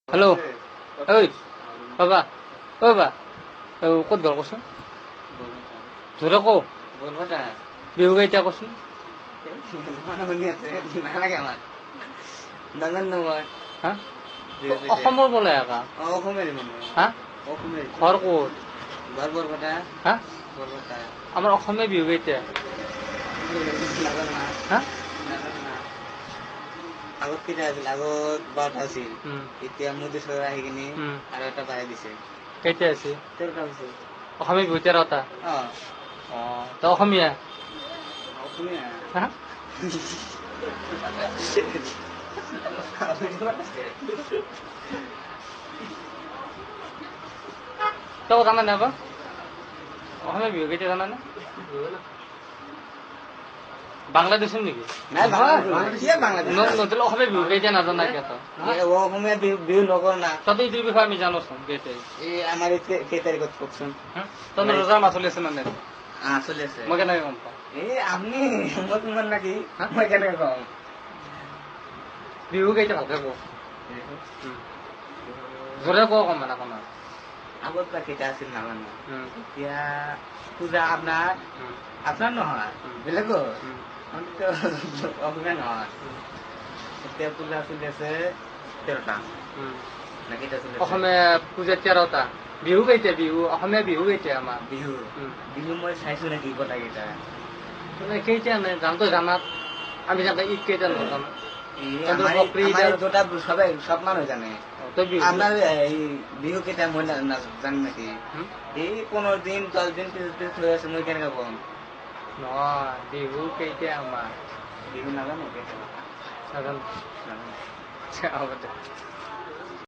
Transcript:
Hello' ঐ বাবা, ঐ বা, ক'ত ঘৰ কচোন? জোৰে কৌ। বিহু কেইটা কচোন? হা, অসমৰ বোলে একা। হা, ঘৰ ক'ত? হা, আমাৰ অসমীয়া বিহু কেইটা? হা, আগত কেইটা আছিল? আগত 12টা আছিল। এতিয়া মোদী চৰকাৰ আহি কিনি আৰু এটা বাঢ়াই দিছে। কেইটা আছে? 13টা হৈছে। অসমীয়া বিহু 13টা। অ, তই অসমীয়া? অসমীয়া। হা, তই জানা নে বা অসমীয়া বিহু কেইটা জানা নে? বাংলাদেশৰ নেকি? নতুন অসমীয়া বিহু কেইটা নাজানা কিয় তই? অসমীয়া বিহু নকৰ না। তই এইটোৰ বিষয়ে আমি জানোচোন কেইটাই। এই আমাৰ কেই তাৰিখত কওকচোন? তই ৰোজা মাহ চলি আছে মানে? চলি আছে। মই কেনেকে গম পাওঁ? এই আপুনি মই কিমান নাকি, মই কেনেকে কম? বিহু কেইটা ভালকে কওঁ, জোৰে কওঁ অকণমান অকণমান। আগত বা কেইটা আছিল নাজানো। এতিয়া পূজা আপোনাৰ আপোনাৰ নহয়, বেলেগৰ অসমীয়া নহয়। এতিয়া পূজা চলি আছে 13টা না কেইটা চলি আছে? অসমীয়া পূজা 13টা। বিহু কেইটা? বিহু, অসমীয়া বিহু কেইটা আমাৰ? বিহু, বিহু মই চাইছো নেকি কথা কেইটা? মানে কেইটা নাই জান তই জানাত, আমি জানো ঈদ কেইটা নাজানো। সবাই সব মানুহ জানে। আপোনাৰ এই বিহু কেইটা মই জানো নেকি? এই 15 দিন 10 দিন পিছত থৈ আছে, মই কেনেকে কম? নহয়, বিহু কেইটা আমাৰ? বিহু নাজানো কেইটা। নাজানো। হ'ব দে।